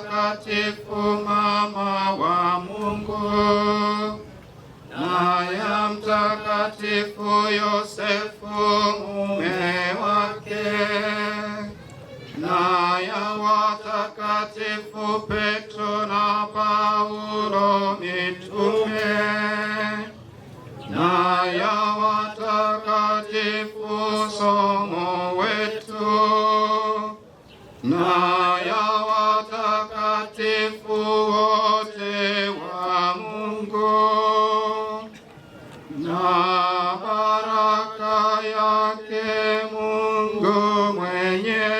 Mtakatifu mama wa Mungu na ya Mtakatifu Yosefu mume wake na ya watakatifu Petro na Paulo mitume na ya watakatifu somo wetu na ya watakatifu wote wa Mungu na baraka yake Mungu Mwenyezi